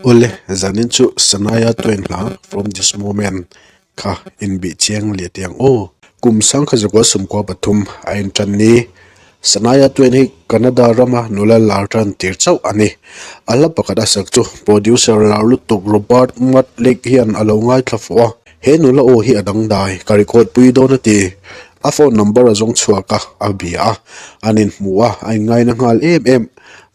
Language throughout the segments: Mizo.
Awle, zanin chu Shania Twain hla From This Moment kha inbih chiang leh teh ang aw. Kum sangkhat zakua sawmkua pathum a intan ni. Shania Twain hi Canada rama nula lar tan tir chauh a ni. A hla pakhat a sak chu producer lar lutuk Robert Mudlick hian a lo ngaithla fuh a. He nula aw hi a dangdai, ka record pui dawn a ti. A phone number a zawng chhuak a, a bia a. An inhmu a, a inngaina nghal em em.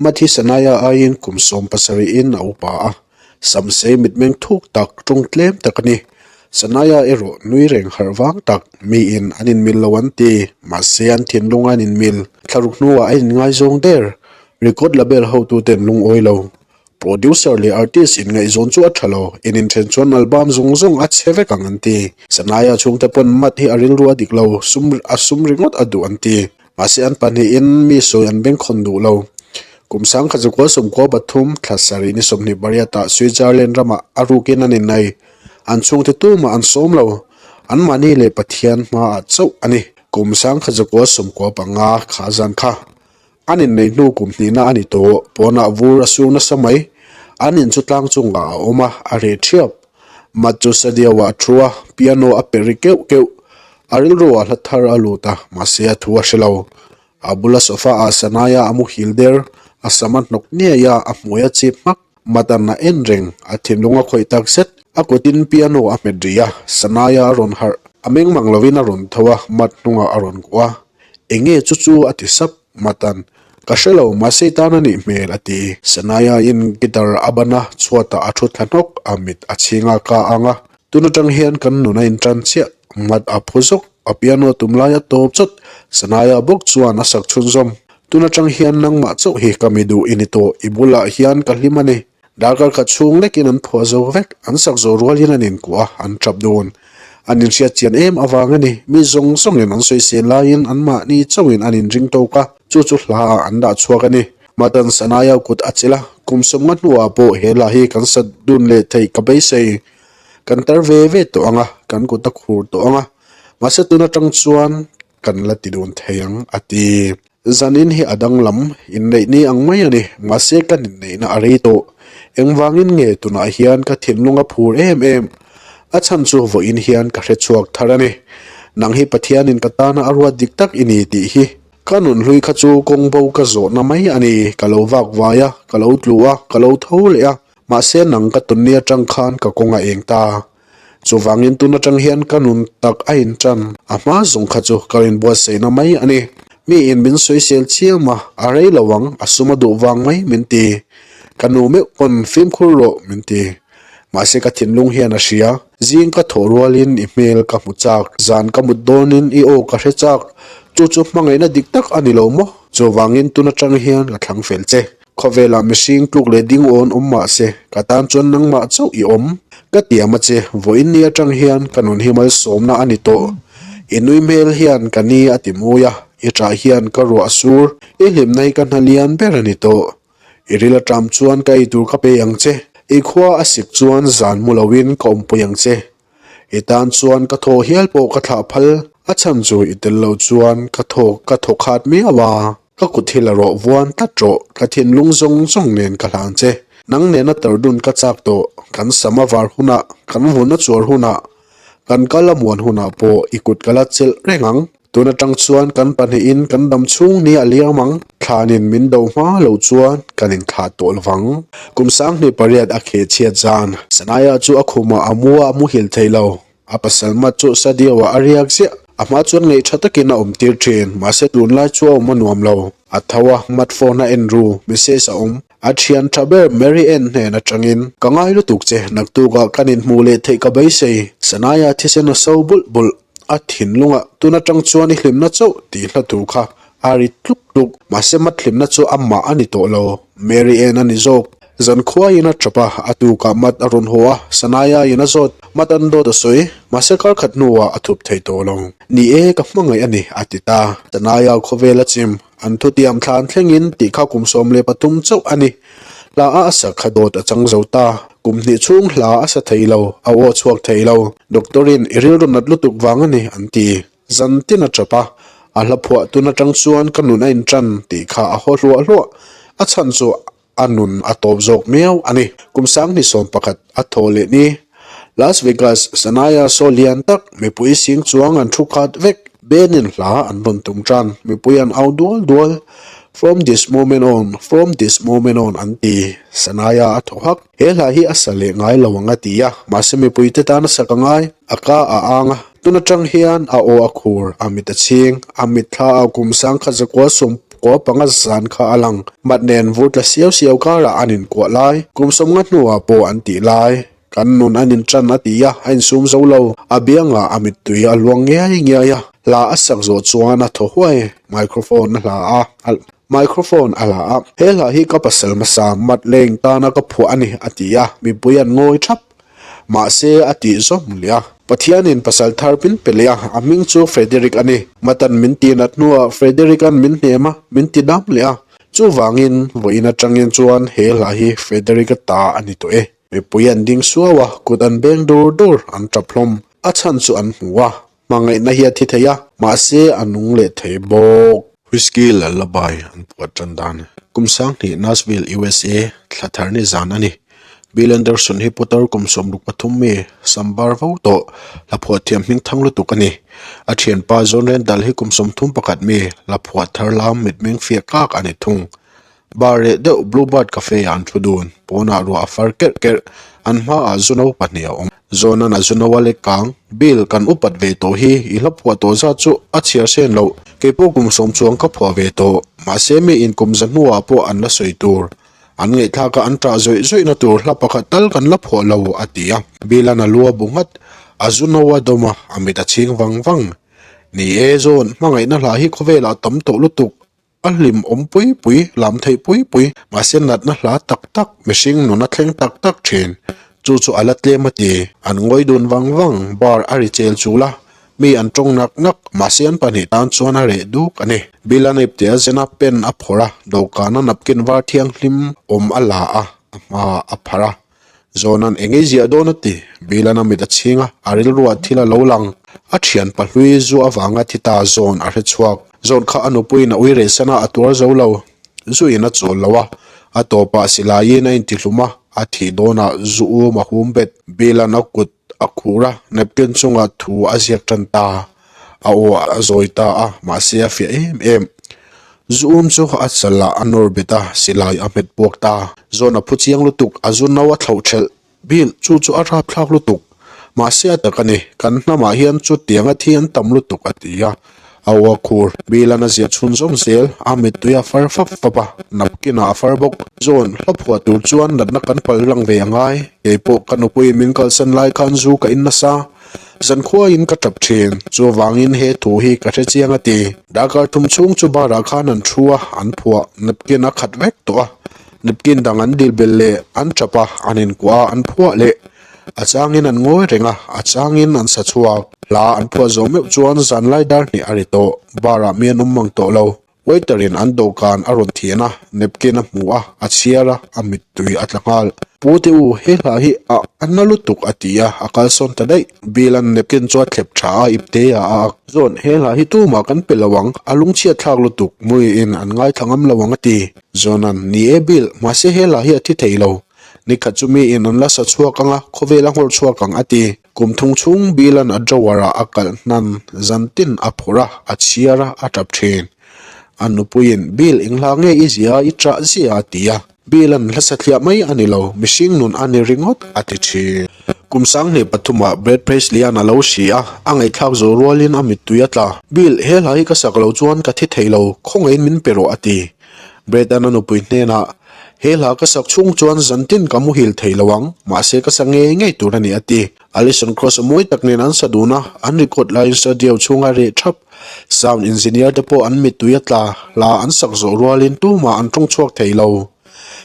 Mathi Shania aiin kum 17 in a upa a, Samsei mitmeng thuk tak tawng tlem tak a ni. Shania erawh nui reng harh vang tak, miin an inmil lo an ti, mahse an thinlung a an inmil. Thlaruk hnuah a inngaizawng der. Record label hotuten lungawi lo. Producer leh artist inngaihzawn chu a tha lo, in inthen chuan album zawng zawng a chhe vek ang an ti. Shania chhungte pawn Matt hi a rilru a dik lo, sum a sum ringawt a duh an ti. Mahse an pahnihin mi sawi an bengkhawn duh lo. Kum sangkhat zakua sawmkua pathum thla sarih ni 28 ah Switzerland ramah a rukin an innei. An chhungte tumah an sawm lo. Anmahni leh Pathian hmaah chauh a ni. Kum sangkhat zakua 95 kha zan kha an inneih hnu kum hnihna a ni tawh. Pawnah vur a sur nasa mai. An in chu tlang chungah a awm a, a reh thiap. Mat chu Sadiau-ah a thu a, piano a pe ri keuh keuh. A rilru ah hla thar a lut a, mahse a thu a hre lo. A bula sofa ah Sanaya a muhil der, a sam a hnawk ngei a, a hmui a chip hmak. Matan a en reng, a thinlung a khawih tak zet. A kutin piano a hmet rih a, Sanaya a rawn harh. A meng mang lovin a rawn tho a, mat hnungah a rawn kuah a. Enge chu chu a ti sap. Matan, Ka hre lo, mahse i tan a nih hmel a ti. Sanaya in guitar a ban a, chhuatah a thu thla hnawk, a mit a chhing a ka ang a. Tun atang hian kan nun a intan chiah. Mat a phu zawk, a piano tum lai a tawp chawt. Sanaya bawk chuan a sak chhunzawm. Tun atang hian nangmah chauh hi ka mi duh i ni tawh, i bulah hian ka hlim a ni. Darkar khat chhung lekin an phuah zo vek, an sak zo rualin an inkuah a, an tap dun. An inhriat chian em avang a ni, mi zawng zawngin an sawisel laiin anmahni chauhin an inring tawk a, chu chu hlaah an dah chhuak a ni. Matan Sanaya kut a chelh a, kum sawmnga hnuah pawh he hla hi kan sat dun leh theih ka beisei. Kan tar ve ve tawh ang a, kan kut a khur tawh ang a, mahse tun atang chuan kan la ti dun thei ang, a ti. Zanin hi a danglam, inneih ni ang mai a ni, mahse kan inneihna a rei tawh. Engvangin nge tunah hian ka thinlung a phur em em? A chhan chu vawiin hian ka hre chhuak thar a ni. Nang hi Pathianin ka tana a ruat dik tak i ni tih hi. Ka nunhlui kha chu kawng bo ka zawhna mai a ni, ka lo vak vai a, ka lo tlu a, ka lo tho leh a, mahse nang ka tunni atang khan ka kawng a eng ta. Chuvangin tun atang hian ka nun tak a intan, a hma zawng kha chu ka rinbuatsaihna mai a ni. Miin min sawisel chiam a, a rei lo ang, a sum a duh vang mai min ti. Ka nu meuh pawn fimkhur rawh min ti. Mahse ka thinlung hian a hria, zing ka thawh rualin i hmel ka hmu chak, zan ka mut dawnin i aw ka hre chak, chu chu hmangaihna dik tak a ni lo maw? Chuvangin tun atang hian ka thlang fel che. Khawvelah mihring tluk leh ding awn awm mah se, ka tan chuan nangmah chauh i awm. Ka tiam a che, vawiin ni atang hian ka nun hi malsawmna a ni tawh. I nui hmel hian ka ni a ti mawi a, i ṭah hian ka ruah a sur. I hlimna hi ka hna lian ber a ni tawh. I ril aṭam chuan ka eitur ka pe ang che. I khua a sik chuan zan mu loin ka awmpui ang che. I tan chuan ka thaw hial pawh ka thlah phal, a chhan chu i tel lo chuan ka thaw ka thaw khat miau a. Ka kut hi la rawh vuan tlat rawh, ka thinlung zawng zawng nen ka hlang che. Nang nena tar dun ka chak tawh, kan sam a var hunah, kan vun a chuar hunah, kan kal a muan hunah pawh i kut ka la chelh reng ang. Tun atang chuan kan pahnihin kan dam chhung ni a liam ang, thlanin min do hma lo chuan kan inthlah tawh lovang. Kum 28 a kheh chhiat zan, Sanaya chu a khumah a mu a, a muhil thei lo. A pasal mat chu Sadio-ah a riak ziah. A hma chuan ngaih tha takin a awm tir thin, mahse tunlai chu a awm a nuam lo. A tho a, mat phone a en ru, message a awm. A thian tha ber Mary Ann hnen atangin, Ka ngai lutuk che, naktukah kan inhmuh leh theih ka beisei. Sanaya thisen a so bulh bulh. A thinlungah tun atang chuan i hlimna chauh tih hla tur kha a ri tluk tluk. Mahse mat hlimna chu amah a ni tawh lo, Mary Ann a ni zawk. Zankhuaiin a tap a, a tukah mat a rawn haw a, Sanaya in a zawt. Mat an dawt a sawi, mahse kar khat hnuah a thup thei tawh lo. Ni e, ka hmangaih a ni, a ti ta. Sanaya khawvel a chim, an thutiam thlan thlengin tih kha kum 13 chauh a ni. Hla a a sak kha dawt a chang zo ta. Kum hnih chhung hla a sa thei lo, a aw chhuak thei lo. Doctor in i rilru nat lutuk vang a ni an ti. Zan tin a tap a, a hla phuah tun atang chuan ka nun a intan tih kha a haw hluah hluah. A chhan chu. A nun a tawp zawk miau a ni. Kum 2011 a thaw leh ni. Las Vegas, Shania saw lian tak, mipui sing chuang an thu khat vek. Benin hla an rawn tum tan, mipui an au dual dual. From this moment on, from this moment on an ti. Shania a thaw hak. He hla hi a sa leh ngai lo ang a ti a, mahse mipuite tan a sak a ngai. A ka a ang a, tun atang hian a aw a khur, a mit a chhing, a mitthla a kum 1995 zan kha a lang. Mat nen vur tla siau siau karah an inkuah lai, kum 50 hnuah pawh an tih lai. Kan nun an intan a ti a, a insum zo lo. A biangah a mittui a luang ngiai ngiai a, hla a sak zawh chuan a thaw huai. Microphone a hla a. Microphone a la a, He hla hi ka pasal hmasa Matt Lane tana ka phuah a ni, a ti a, mipui an ngawi thap. Mahse, a tih zawm leh a. Pathianin pasal thar min pe leh a, a hming chu Frederick a ni. Matt-a'n min tih nat hnuah Frederick-a'n min hnem a, min ti dam leh a. Chuvangin, vawiin atangin chuan he hla hi Frederick-a ta a ni tawh e. Mipui an ding suau a, kut an beng dur dur, an tap hlawm. A chhan chu an hmu a, Hmangaihna hi a thi thei a, mahse a nung leh thei bawk. Whiskey Lullaby an phuah tan dan. Kum 2000 Nashville, USA, thla thar ni zan a ni. Bill Anderson hi putar kum 63 mi, sam bar vo tawh, hla phuah thiam hming thang lutuk a ni. A thianpa John Randall hi kum 31 mi, hla phuah thar lam mitmeng fiah kak a ni thung. Bar leh deuh Blue Bird Cafe ah an thu dun. Pawnah ruah a far kerh kerh. An hmaah zu no pahnih a awm. Zawnan a zu no a lek kang. Bill, kan upat ve tawh hi, i hla phuah tawh zat chu a chhiar sen loh. Kei pawh kum sawm chuang ka phuah ve tawh. Mahse mi in kum za hnuah pawh an la sawi tur. An ngaihthlak a an ṭah zawih zawihna tur hla pakhat tal kan la phuah lo, a ti a. Bill-a'n a lu a bu nghat. A zu no a dawm a, a mit a chhing vang vang. Ni e, Zawn, hmangaihna hla hi khawvelah tam tawh lutuk. A hlim awm pui pui, lam theih pui pui, mahse natna hla tak tak, mihring nun a thleng tak tak thin. Chu chu a la tlem a ti. An ngawi dun vang vang, bar a ri chel chul a, mi an tawng nak nak, mahse an pahnih tan chuan a reh duk a ni. Bill a nip teh a zen a, pen a phawrh a, dawhkana napkin var thianghlim awm a la a, a hmaah a pharh a. Zawnan eng ei ziah dawn a ti. Bilan a mit a chhing a, a rilruah thil a lo lang. A thian pahlui zu avanga thi ta zawn a hre chhuak. Zawn kha a nupuiin a ui rehsan a, a tuar zo lo. Zuin a chawl lo a, a tawpah silaiin a intihlum a, a thih dawnah zu um a hum bet. Bilan a kut a khur a, napkin chungah thu a ziak tan ta. A aw a zawi ta a, mahse a fiah em em. Zu um chu a chal ah a nawr bet a, silai a hmet puak ta. Zawn a phu chiang lutuk, a zu no a thlauh thelh. Bill, chu chu a rapthlak lutuk. Mahse a tak a ni, kan hnamah hian chutiang a thi an tam lutuk a ti a. A aw a khur, Bill an a ziah chhun zawm zel, a mittui a far fap fap a, napkin ah a far bawk. Zawn, hla phuah tur chuan natna kan pal lang ve a ngai. Keipawh ka nupuiin min kalsan lai khan zu ka in nasa. Zankhuain ka tap thin, chuvangin he thu hi ka hre chiang a ti. Darkar thum chhung chu bar-ah khan an thu a, an phuah, napkin a khat vek tawh a. Napkin dang an dil belh leh, an tap a, an inkuah a, an phuah leh. A changin an ngawi reng a, a changin an sa chhuak. Hla an phuah zawh meuh chuan zanlai dar hnih a ri tawh, bar-ah mi an awm mang tawh lo. Waiter-in an dawhkan a rawn thian a, napkin a hmu a, a chhiar a, a mittui a tla nghal. Pu te u, he hla hi a a na lutuk a ti a, a kalsawn ta daih. Bill-a'n napkin chu a thlep tha a, ipte ah a ak. Zawn, he hla hi tumah kan pe lo ang, a lungchhiat thlak lutuk, muiin an ngaithla ngam lo ang a ti. Zawna'n, Ni e Bill, mahse he hla hi a thi thei lo. Nikhat chu miin an la sa chhuak ang a, khawvel a nghawr chhuak ang a ti. Kum thung chhung Bill-a'n a drawer-ah a kalh hnan zan tin a phawrh a, a chhiar a, a tap thin. A nupuiin, Bill, eng hla nge i zia a, i ṭah zia a ti a. Bill-a'n hla sathliah mai a ni lo, mihring nun a ni ringawt a ti thin. Kum 2003-ah Brad Presley-a'n a lo hri a, a ngaihthlak zawh rualin a mittui a tla. Bill, he hla hi ka sak lo chuan ka thi thei lo, khawngaihin min pe rawh a ti. Brad-a'n a nupui hnenah, He hla ka sak chhung chuan zantin ka muhil thei lo ang, mahse ka sa ngei ngei tur a ni a ti. Alison Krauss a mawi tak nen an sa dun a, an record laiin studio chhunga reh thap. Sound engineer te pawh an mittui a tla, hla an sak zawh rualin tumah an tawng chhuak thei lo.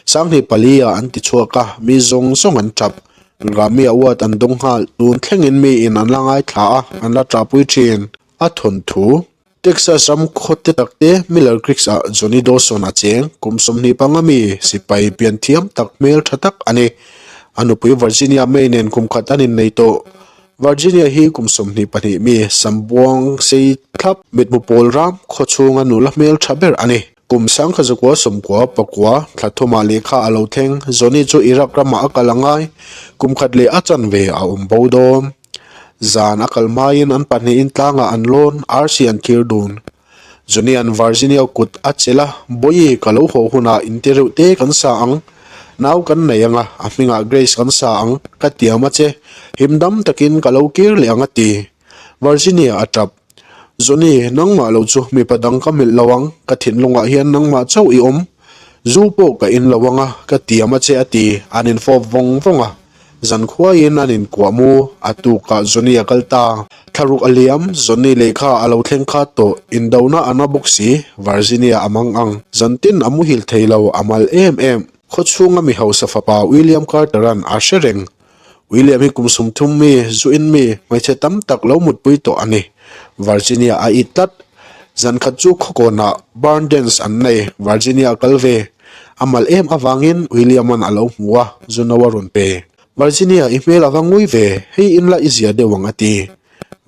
2004 ah an ti chhuak a, mi zawng zawng an tap. Grammy Award an dawng nghal, tun thlengin miin an la ngaithla a, an la ṭahpui ṭhin. A thawnthu. Texas ram khawte takte Miller Creek ah Johnny Dawson a cheng, kum 25 mi, sipai pian thiam tak hmel tha tak a ni. A nupui Virginia May nen kum khat an innei tawh. Virginia hi kum 22 mi, sambuang sei thlap, mitmu pawl ram, khaw chhunga nula hmel tha ber a ni. Kum 1999 thla thumah lehkha a lo thleng. Johnny chu Iraq ramah a kal a ngai. Kum khat leh a chanve a awm bo dawn. Zan a kal hmaiin an pahnihin tlangah an lawn, arsi an thlir dun. Johnny-a'n Virginia kut a chelh a, Bawihi, ka lo haw hunah inti reuh te kan sa ang. Nau kan nei ang a, a hmingah Grace kan sa ang. Ka tiam a che. Himdam takin ka lo kir leh ang a ti. Virginia a tap. Johnny, nangmah lo chu mipa dang ka melh lo ang, ka thinlungah hian nangmah chauh i awm. Zu pawh ka in lo ang a, ka tiam a che a ti, an infawp vawng vawng a. Zan khuaiin an inkuah mu, a tukah Johnny a kal ta. Thlaruk a liam, Johnny lehkha a lo thleng khat tawh, indona a na bawk si, Virginia a mang ang. Zan tin a muhil thei lo, a mal em em. Khawchhunga mi hausa fapa William Carter-a'n a hre reng. William hi kum 30 mi, zu in mi, hmeichhe tam tak lo mutpui tawh a ni. Virginia a it tlat. Zan khat chu khawkawnah barn dance an nei, Virginia a kal ve. A mal em avangin William-a'n a lo hmu a, zu no a rawn pe. Virginia, i hmel a va ngui ve, hei in la i zia deuh ang a ti.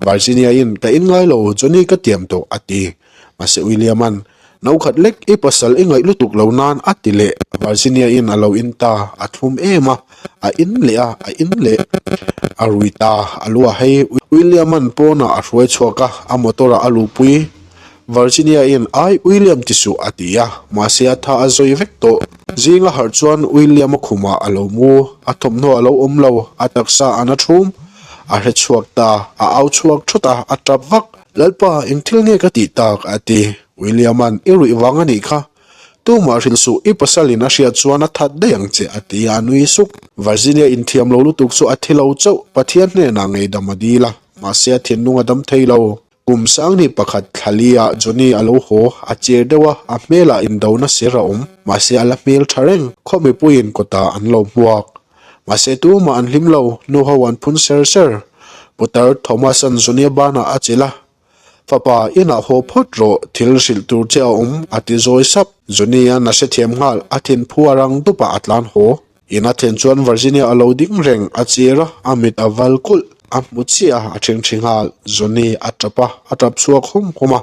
Virginia-in, Ka in ngai lo, Johnny ka tiam tawh a ti. Mahse William-a'n, No khat lek i pasal i ngaih lutuk lo nan a ti leh. Virginia-in a lo in ta, a thlum em a, a in leh a, a in leh. A rui ta, a lu a hei. William-a'n pawnah a hruai chhuak a, a motor-ah a luhpui. Virginia-in, Ai, William ti suh a ti a, mahse a tha a zawi vek tawh. Zinga harh chuan William-a khumah a lo mu, a thawmhnaw a lo awm lo, a taksa a na thum. A hre chhuak ta, a au chhuak thut a, a tap vak. Lalpa, eng thil nge ka tih tak? a ti. William-a'n, I ruih vang a nih kha. Tumah hrilh suh, i pasalin a hriat chuan a that daih ang che, a ti a, a nui suk. Virginia inthiam lo lutuk chu a thi lo chauh, Pathian hnenah ngei dam a dil a, mahse a thinlung a dam thei lo. Kum sanghnih pakhat thla li-ah Johnny a lo haw, a cher deuh a, a hmelah indona ser a awm, mahse a la hmel tha reng, khaw mipuiin kawtah an lo hmuak. Mahse tumah an hlim lo, nu ho an phun ser ser. Putar Thomas-a'n Johnny-a banah a chelh a, Fapa, inah haw phawt rawh, thil hrilh tur che a awm, a ti zawi sap. Johnny-a'n a hrethiam nghal, a thinphu a rang dup a, a tlan haw. In a thlen chuan Virginia a lo ding reng, a chir a, a mit a val kulh, a hmu chiah a, a ṭhingṭhi nghal. Johnny a ṭap a, a ṭap chhuak hawm hawm a.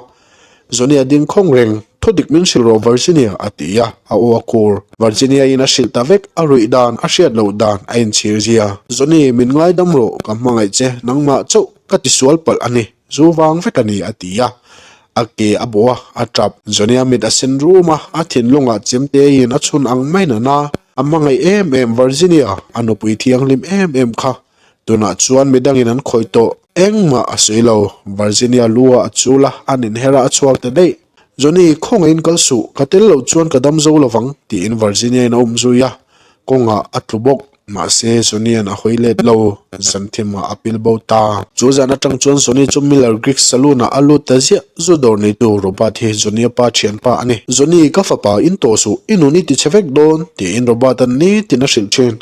Johnny a ding khawng reng, Thu dik min hrilh rawh Virginia, a ti a, a aw a kur. Virginia-in a hrilh ta vek, a ruih dan, a hriat loh dan, a inchhir zia. Johnny, min ngaidam rawh, ka hmangaih che, nangmah chauh ka tisual palh a ni, zu vang vek a ni, a ti a. A ke a bawh a, a tap. Johnny-a mit a sen rum a, a thinlungah chemteiin a chhun ang mai nana, a hmangaih em em Virginia, a nupui thianghlim em em kha. Tunah chuan midangin an khawih tawh. Engmah a sawi lo. Virginia lu ah a chul a, an inher a, a chhuak ta daih. Johnny, khawngaihin kal suh, ka tel loh chuan ka dam zo lovang, tiin Virginia-in a um zui a. Kawngah a tlu bawk. Mahse, Johnny-a'n a hawi let lo. Zanthimah a pil bo ta. Chu zan atang chuan Johnny chu Miller Greek Saloon-ah a lut ta ziah. Zu dawr neitu Robert hi Johnny-a pa thianpa a ni. Johnny, ka fapa, in tawh suh, i nun i ti chhe vek dawn, tiin Robert-a'n nitin a hrilh thin.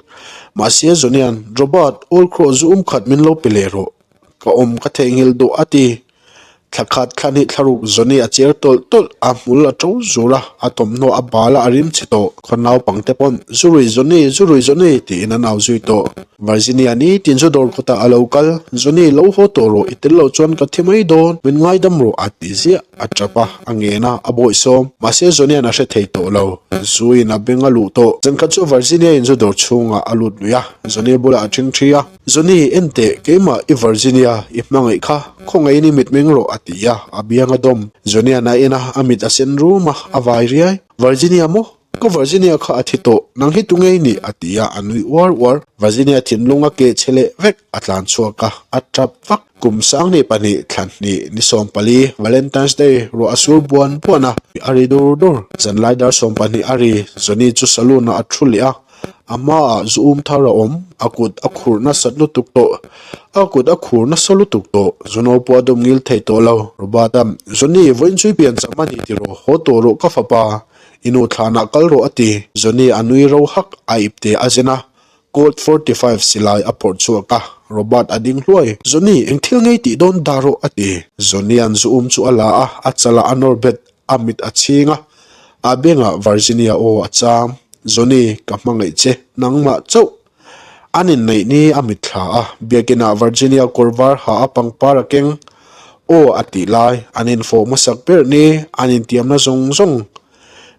Mahse Johnny-a'n, Robert, Old Crow zu um khat min lo pe leh rawh. Ka awm ka theihnghilh duh a ti. Thla khat thla hnih thla ruk Johnny a cher tawlh tawlh, a hmul a to zur a, a thawmhnaw a bal a, a rim chhe tawh. Khaw naupang te pawn, Zu rui Johnny, zu rui Johnny, tiin an au zui tawh. Virginia nitin zu dawr kawtah a lo kal, Johnny, lo haw tawh rawh, i tel loh chuan ka thi mai dawn, min ngaidam rawh, a ti ziah. A tap a, a ngen a, a bawihsawm. Mahse Johnny-a'n a hre thei tawh lo. Zuin a beng a luh tawh. Zankhat chu Virginia-in zu dawr chhungah a lut lui a, Johnny bulah a ṭhing ṭhi a. Johnny, en teh, keimah i Virginia, i hmangaih kha, khawngaihin i mit meng rawh, a ti a, a biang a dawm. Johnny-a'n a en a, a mit a sen rum a, a vai riai. Virginia maw? Ka Virginia kha a thi tawh, nang hi tu ngei ni? a ti a, a nui uar uar. Virginia thinlung a keh chhe leh vek, a tlan chhuak a, a tap vak. Kum 2002, thla hnih, ni 14, Valentine's Day, ruah a sur buan buan a, a ri dur dur. Zanlai dar 12 a ri, Johnny chu saloon ah a thu leh a, a hmaah zu um thar a awm, a kut a khurh nasat lutuk tawh. A kut a khur nasa lutuk tawh, Zuno pawh a dawm ngil thei tawh lo. Robert-a, Johnny, vawiin chu i pian cham a ni tiraw, haw tawh rawh ka fapa. I nu thlanah kal rawh a ti. Johnny a nui ro hak, a ipte a zen a, Colt 45 silai a phawrh chhuak a, Robert a ding hluai. Johnny, eng thil ngei tih dawn dah rawh a ti. Johnny-a'n zu um chu a la a, a chalah a nawr bet, a mit a chhing a, a bengah Virginia aw a cham. Johnny, ka hmangaih che, nangmah chauh. An inneih ni a mitthla a, biakinah Virginia kawr var ha a pangpar a keng. Aw a tih lai, an infawh hmasak ber ni, an intiamna zawng zawng.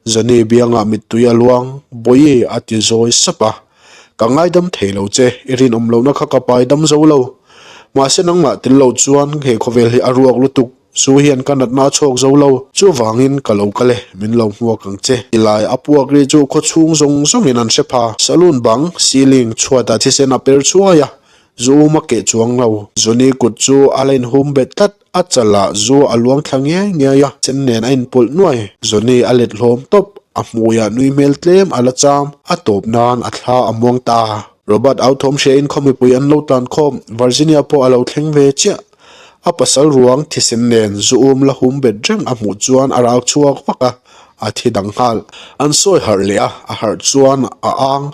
Johnny biangah mittui a luang, Bawihi a ti zawi sap a. Ka ngaidam thei lo che, i rinawm lohna kha ka pai dam zo lo. Mahse nangmah tel lo chuan he khawvel hi a ruak lutuk, zu hian ka natna a chhawk zo lo. Chuvangin ka lo kal e, min lo hmuak ang che. Tilai a puak ri chu khawchhung zawng zawngin an hre pha. Saloon bang, ceiling, chhuatah thisen a per chhuai a, zu um a keh chuang lo. Johnny kut chu a la inhum bet tlat. A chalah zu a luang thla ngiai ngiai a, sen nen a inpawlh nuai. Johnny a let hlawm tawp, a hmuiah nui hmel tlem a la cham, a tawp nan a thla a muang ta. Robert au thawm hriain khaw mipui an lo tlan khawm, Virginia pawh a lo thleng ve chiah. A pasal ruang thisen nen zu um la hum bet reng a hmuh chuan a rau chhuak vak a, a thi dang nghal. An sawi harh leh a, a harh chuan a ang.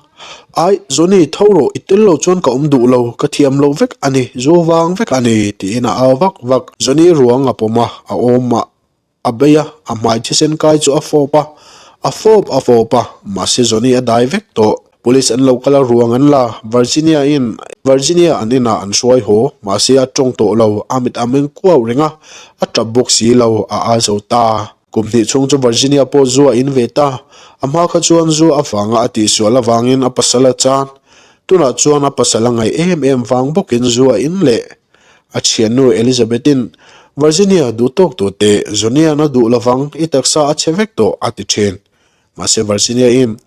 Ai, Johnny, tho rawh, i tel lo chuan ka awm duh lo, ka thiam lo vek a ni, zu vang vek a ni, tiin a au vak vak. Johnny ruang a pawm a, a awm a, a bei a, a hmai thisen kai chu a fawp a, a fawp a fawp a, mahse Johnny a dai vek tawh. Police an lo kal a, ruang an la, Virginia in, Virginia an inah an hruai haw, mahse a tawng tawh lo, a mit a meng kuau reng a, a tap bawk si lo, a a zo ta. Kum hnih chhung chu Virginia pawh zu a in ve ta. A hma kha chuan zu avanga a tihsual avangin a pasal a chan. Tunah chuan a pasal a ngaih em em vang bawkin zu a in leh. A thiannu Elizabeth-in, Virginia, duh tawk tawh teh, Johnny-a'n a duh lovang, i taksa a che vek tawh, a ti thin. Mahse Virginia-in,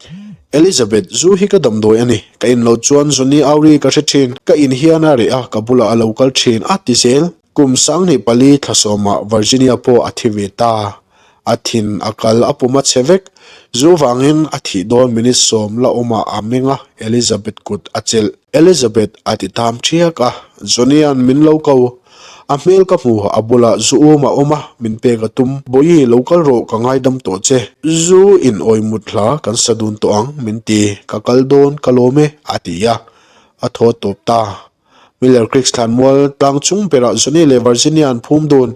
Elizabeth, zu hi ka damdawi a ni. Ka in loh chuan Johnny Auri ka hre thin. Ka in hian a reh a, ka bulah a lo kal thin, a ti zel. Kum 24 thla sawmah Virginia pawh a thi ve ta. A thin a kal a pum a chhe vek. Zu vangin a thih dawn minute sawm la awmah a meng a, Elizabeth kut a chelh. Elizabeth a ti tam ṭhiak a, Johnny-a'n min lo ko. A hmel ka hmu, a bulah zu um a awm a, min pek a tum. Bawihi, lo kal rawh, ka ngaidam tawh che. Zu in awi mut hla kan sa dun tawh ang, min ti. Ka kal dawn, ka lawm e, a ti a. A thaw tawp ta. Miller Creek thlanmual tlang chung berah Johnny leh Virginia an phum dun.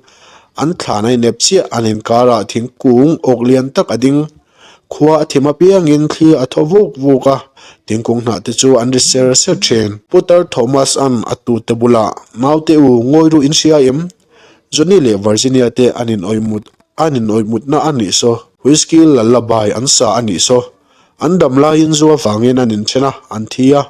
An thlan a inep chiah, an inkarah thingkung awk lian tak a ding. Khua a thim apiangin thli a thaw vuk vuk a, thingkung hnah te chu an ri ser ser thin. Putar Thomas-a'n a tute bulah, Naute u, ngawi ru in hria em? Johnny leh Virginia te an inawihmut an inawihmutna a nih saw, Whiskey lullaby an sa a nih saw. An dam laiin zu avangin an inthen a, an thi a.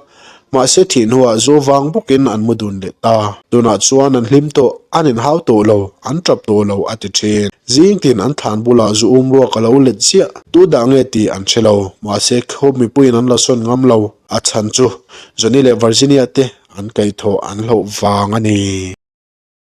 Mahse thih hnuah zu vang bawkin an mu dun leh ta. Tunah chuan an hlim tawh, an inhau tawh lo, an tap tawh lo a ti thin. Zing tin an thlan bulah zu um ruak a lo let ziah. Tu dah nge tih an hre lo. Mahse khaw mipuiin an la sawn ngam lo. A chhan chu Johnny leh Virginia te an kaihthawh an hlauh vang a ni.